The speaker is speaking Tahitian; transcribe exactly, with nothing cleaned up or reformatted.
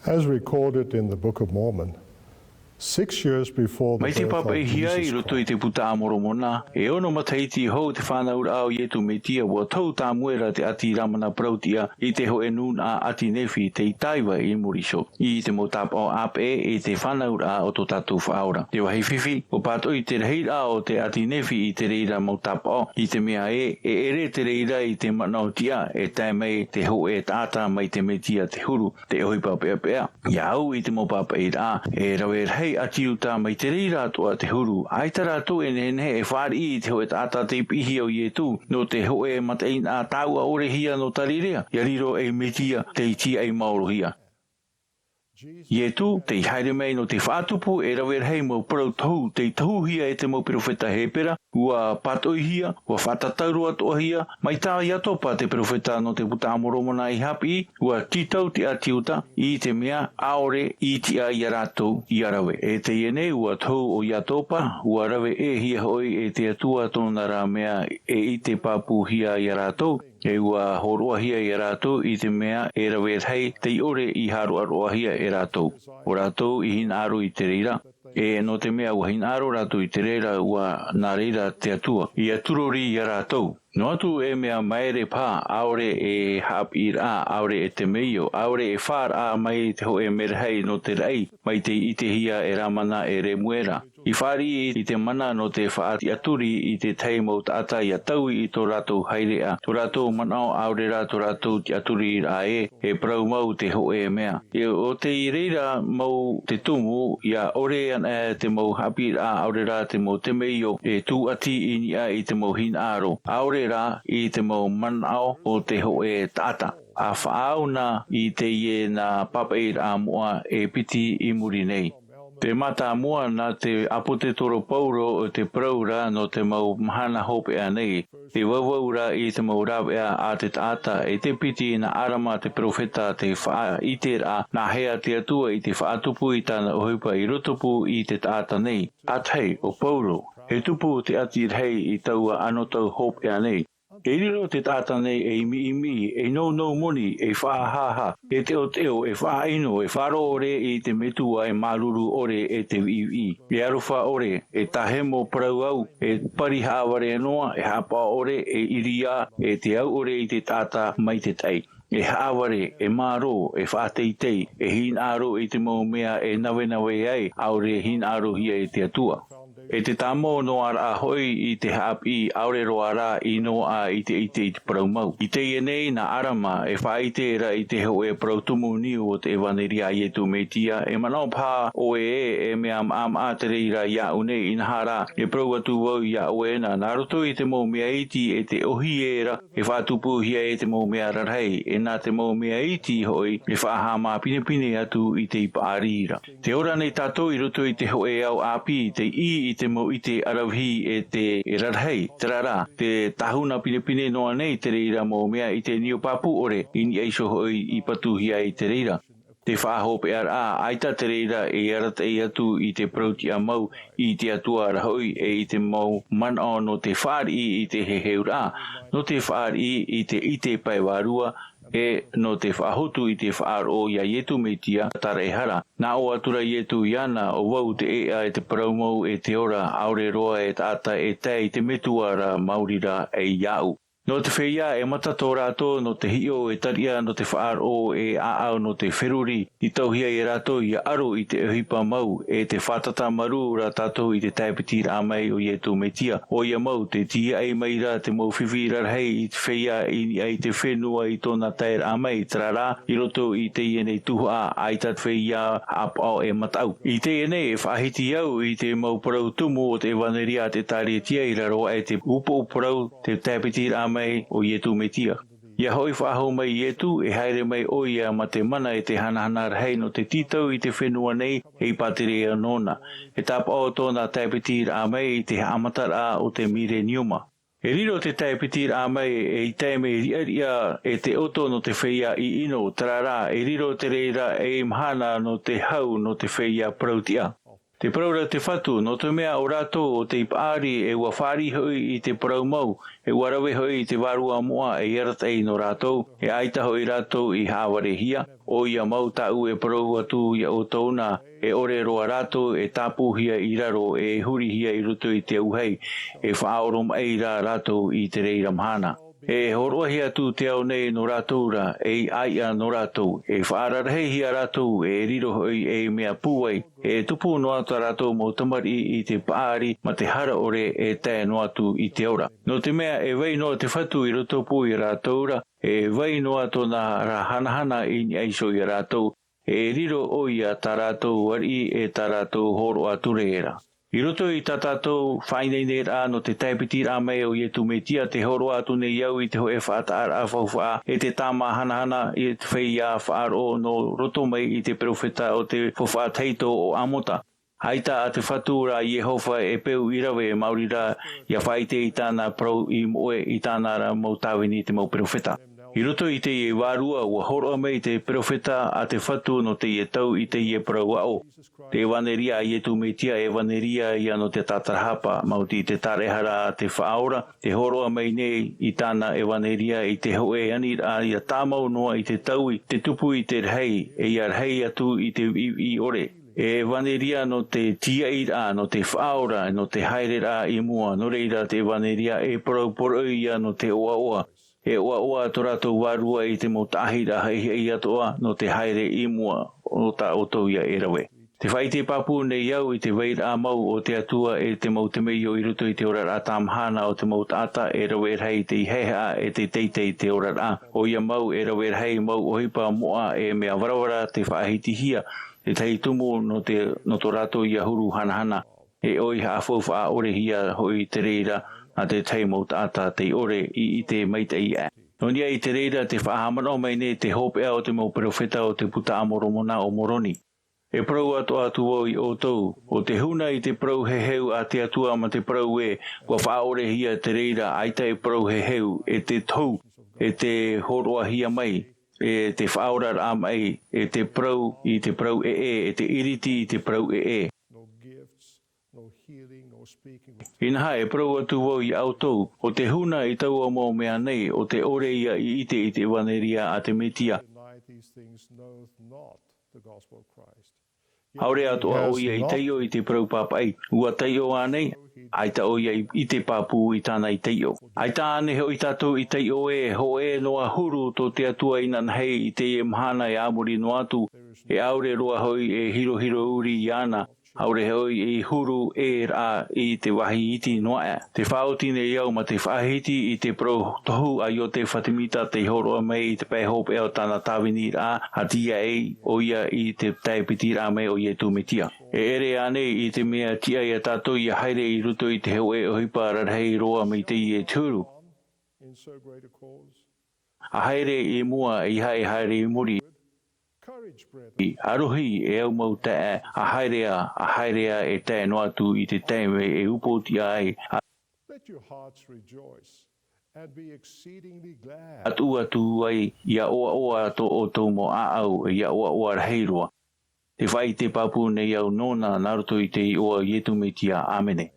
As recorded in the Book of Mormon, six years before the Mai te birth of pāpaʻihia Jesus i roto i Christ, te Puta a Moromona, e ono matahiti hou te fānauraʻa o Ietu Metia, ʻua tohu Tamuera te ʻāti Ramana parauʻtiʻa i te hōʻē nūnaʻa ʻāti Nephi tei taiva i muri iho, i te mau tāpaʻo ʻāpeʻe i te fānauraʻa o tō tātou Faʻaora. Te vāhi fifi, ʻua pātoʻi te rahiraʻa o te ʻāti Nephi i te reira mau tāpaʻo, i te mea ē, e ʻere te reira i te manaʻo tiʻa, e tae mai te hōʻē taʻata mai te Metia te huru, te ʻohipa peʻapeʻa. Ia au i te mau pāpaʻiraʻa, e rave rahi ʻāti Iuta mai te reira atoʻa te huru, ʻaita rātou e nehenehe e fāriʻi i te hōʻē taʻata tei piʻihia ʻo Ietu, nō te hōʻē mataʻeinaʻa tāuʻa ʻore hia nō Tarirea, ia riro ei Metia tei tīaʻi maorohia. Ietu, tei haere mai nō te faʻatupu, e rave rahi mau parau tohu, tei tohuhia e te mau perofeta Hepera, ʻua pātoʻihia, ʻua faʻatatau roa atoʻahia, mai tā Iatopa te perofeta nō te Puta a Moromona i haʻapiʻi, ʻua tītau te ʻāti Iuta, i te mea, ʻaore i tiʻa ia rātou, ia rave. E teie nei, ʻua tohu ʻo Iatopa, ʻua rave ʻē hia hoʻi e te Atua tōna ra mea e ʻite pāpūhia ia rātou, e ʻua hōroʻahia ia rātou i te mea e rave rahi tei ʻore i haroʻaroʻahia e rātou. ʻO rātou i hinaʻaro i te reira, e nō te mea ʻua hinaʻaro rātou i te reira, ʻua nā reira te Atua ia turori ia rātou. Noa atu e mea maere paha, ʻaore e haʻapiʻiraʻa, ʻaore e temeio, ʻaore e faʻaraʻa mai te hōʻē merahi nō te raʻi, mai tei ʻitehia e Ramana e Remuera. I fāriʻi i te mana nō te faʻatiʻaturi i te tahi mau taʻata ia taui i tō rātou haereʻa, tō rātou manaʻo ʻaore rā tō rātou tiʻaturiraʻa ē, e parau mau te hōʻē mea. E ʻo tei reira mau te tumu, ia ʻore ana te mau haʻapiʻiraʻa ʻaore rā te mau temeio e tūʻati i niʻa i te mau hinaʻaro, ʻaore rā i te mau manaʻo o te hōʻē taʻata. A faʻaau na i teie nā pāpaʻiraʻa moʻa e piti i muri nei. Te mātāmua nā te ʻāpōsetolo Paulo ʻo te parau ra nō te mau mahana hopeʻa nei, te vauvau ra i te mau rāveʻa a te taʻata, e te piti nā ʻArama te perofeta te faʻaʻiteraʻa, nā hea te Atua i te faʻatupu i tāna ʻohipa i rotopū i te taʻata nei. ʻĀtahi, ʻo Paulo, e tupu te ʻati rahi i taua anotau hopeʻa nei. E riro te taʻata nei ei miʻimiʻi, ei nounou moni, ei faʻahaʻahaʻa, e teʻoteʻo, e faʻaʻino, e faʻaroʻo ʻore i te metua, e māuruuru ʻore, e te viʻiviʻi, e aroha ʻore, e tāhemo parau au, e pari haʻavare noa, e haʻapaʻo ʻore, e ʻiriā, e te au ʻore i te taʻata mai te taʻi, e haʻavare, e mārō, e faʻateitei, e hinaʻaro i te mau mea e navenave ai, ʻaore e hinaʻarohia e te Atua. E te tāmau noa ra hoʻi i te haʻapiʻi, ʻaore roa rā i noaʻa i te ʻite i te parau mau. I teie nei, nā ʻArama e faʻaʻite ra i te hōʻē parau tumu niu o te ʻevanelia a Ietu Metia, e manaʻo paha ʻoe ē, e mea maʻamaʻa te reira iāʻu nei, inaha rā, e parau atu vau iā ʻoe na, nā roto i te mau mea iti e te ʻōhie ra, e faʻatupuhia e te mau mea rarahi, e nā te mau mea iti hoʻi, e faʻahaʻamā pinepine atu i te ipaʻari ra. Te ora nei tātou i roto i te hōʻē ao ʻāpī, tei ʻī i te mau ʻite ʻaravihi e te rarahi, terā rā, te tāhuna pinepine noa nei te reira mau mea i te niu pāpū ʻore, i niʻa iho hoʻi i patuhia i te reira. Te faʻahopeʻaraʻa, ʻaita te reira e arataʻi atu i te parau tiʻa mau i te Atua ra hoʻi, e i te mau manaʻo nō te fāriʻi i te heheuraʻa, nō te fāriʻi i te ʻite pae vārua, e nō te faʻahotu i te faʻaroʻo iā Ietu Metia, taraehara. Nā ʻō atu ra Ietu iāna, ʻo vau te ʻēʻa e te parau mau e te ora, ʻaore roa e taʻata e tae i te metua ra maori rā e iāʻu. Nō te feiā e mata tō rātou, nō te hiʻo e tariʻa, nō te faʻaroʻo e ʻāʻau, nō te feruri, i tauhia e rātou ia aro i te ʻohipa mau, e te fātata marū ra tātou i te taepitiraʻa mai o Ietu Metia. ʻOia mau, te tīaʻi mai ra te mau fifi rarahi i te feiā i niʻa i te fenua i tōna taeraʻa mai, terā rā, i roto i teie nei tuhaʻa, ʻaita te feiā haʻapaʻo e mataʻu. I teie nei, e faʻahiti au i te mau parau tumu o te ʻevanelia a te ʻĒtārētia i raro aʻe i te upoʻo parau te taepitiraʻa mai o Ietu Metia. ʻIa hoʻi faʻahou mai Ietu, e haere mai ʻoia ma te mana e te hanahana rahi nō te tītau i te fenua nei, ei pātireia nōna. E tāpaʻo tōna taepitiraʻa mai i te haʻamataraʻa o te mileniuma. E riro te taepitiraʻa mai ei taime riʻariʻa e te ʻoto nō te feiā ʻiʻino, terā rā, e riro te reira ei mahana nō te hau nō te feiā parau tiʻa. Te parau ra te Fatu, nō te mea ʻo rātou ʻo tei paʻari, e ʻua fāriʻi hoʻi i te parau mau, e ʻua rave hoʻi i te Vārua Moʻa ei arataʻi nō rātou, e ʻaita hoʻi rātou i haʻavarehia. ʻOia mau tāʻu e parau atu iā ʻoutou nā, e ʻore roa rātou e tāpūhia i raro, e hurihia i roto i te auahi, e faʻaoromaʻi rā rātou i te reira mahana. E hōroʻahia atu te ao nei nō rātou ra, ei ʻāiʻa nō rātou, e faʻararahihia rātou, e riro hoʻi ei mea pūai, e tupu noa tā rātou mau tamariʻi i te paʻari mā te hara ʻore, e tae noa atu i te ora. Nō te mea e vai noa te Fatu i rotopū iā rātou ra, e vai noa tōna ra hanahana i niʻa iho iā rātou, e riro ʻoia tā rātou ariʻi, e tā rātou hōroʻa ture ra. I roto i tā tātou faʻaineineraʻa nō te taepitiraʻa mai o Iesu Metia, tē hōroʻa atu nei au i te hōʻē faʻataʻaraʻa faufaʻa, e te tāmā hanahana i te feiā faʻaroʻo nō roto mai i te peropheta o te faufaʻa tahito o Amota. ʻAita ā te Fatu ra Iehova e peu i rave, maori rā ʻia faʻaʻite i tāna parau i moʻe, i tāna ra mau tāvini te mau peropheta. I roto i teie vārua, ʻua hōroʻa mai te peropheta a te Fatu nō teie tau i teie parau aʻo. Te ʻevaneria a Iesu Metia, ʻevaneria ïa nō te tātarahapa, maoti te tāraʻehara a te Faʻaora, tē hōroʻa mai nei i tāna ʻevaneria i te hōʻē aniraʻa ʻia tāmau noa i te taui, te tupu i te rahi, e ʻia rahi atu i te viʻiviʻi ʻore. E ʻevaneria nō te tīaʻiraʻa, nō te Faʻaora, nō te haereraʻa i mua, nō reira te ʻevaneria e parau poroʻi ïa nō te ʻoaʻoa. E ʻoaʻoa tō rātou vārua i te mau taʻahiraʻa haʻihaʻi atoʻa nō te haere i mua, ʻo tā ʻoutou ïa e rave. Tē faʻaʻite pāpū nei au i te vairaʻa mau o te Atua e te mau temeio i roto i te oraraʻa tāmahana o te mau taʻata, e rave rahi te ʻīhaʻa e te teitei te oraraʻa. ʻOia mau e rave rahi mau ʻohipa moʻa, e mea varavara tē faʻahitihia, tētahi tumu nō te, nō tō rātou ïa huru hanahana. E ʻoi haʻafaufaʻa ʻorehia hoʻi te reira nā te tahi mau taʻata tei ʻore i ʻite maitaʻi aʻe. Nō niʻa i te reira, tē faʻahaʻamanaʻo mai nei te hopeʻa o te mau peropheta o te Buka a Moromona ʻo Moroni. E parau atoʻa atu vau iā ʻoutou, ʻo te huna i te parau heheu a te Atua mā te parau ē, ʻua faʻaʻorehia te reira, ʻaita e parau heheu, e te tohu, e te hōroʻahia mai, e te faʻaoraraʻa maʻi, e te parau i te parau ʻē, e te ʻiriti i te parau ʻē. Inaha, e parau atu vau iā ʻoutou, ʻo te huna i taua mau mea nei, ʻo te ʻore ïa i ʻite i te ʻevaneria a te Metia. ʻAore atoʻa ʻoia i taiʻo i te parau pāpaʻi, ʻua taiʻo ānei? ʻAita ʻoia i, i te pāpū i tāna i taiʻo. ʻAita ānei hoʻi tātou i taiʻo ē, hōʻē noa huru tō te Atua inanahi i teie mahana e a muri noa atu, e ʻaore roa hoʻi e hirohiro uri iāna, ʻaore hoʻi e huru ʻē rā i te vāhi iti noa aʻe. Tē faʻaoti nei au mā te faʻahiti i te parau tohu a Iotefa Semita tei hōroʻa mai i te pae hopeʻa o tāna tāviniraʻa, a tīaʻi ʻoia i te taepitiraʻa mai o Iesu Mesia. E ʻere ānei i te mea tiʻa iā tātou ʻia haere i roto i te hōʻē ʻohipa rarahi roa mai teie te huru? ʻA haere i mua, ʻeiaha e haere i muri. ʻA rohi, e au mau taeaʻe, ʻa haere ā, ʻa haere ā e tae noa atu i te taime e upoʻotiʻa ai, ʻa Let your hearts rejoice and be exceedingly glad. Atu atu ai, ʻia ʻoaʻoa tō ʻoutou mau ʻāʻau, ʻia ʻoaʻoa rahi roa. Tē faʻaʻite pāpū nei au nōna nā roto i te iʻoa o Iesu Mesia. ʻĀmene.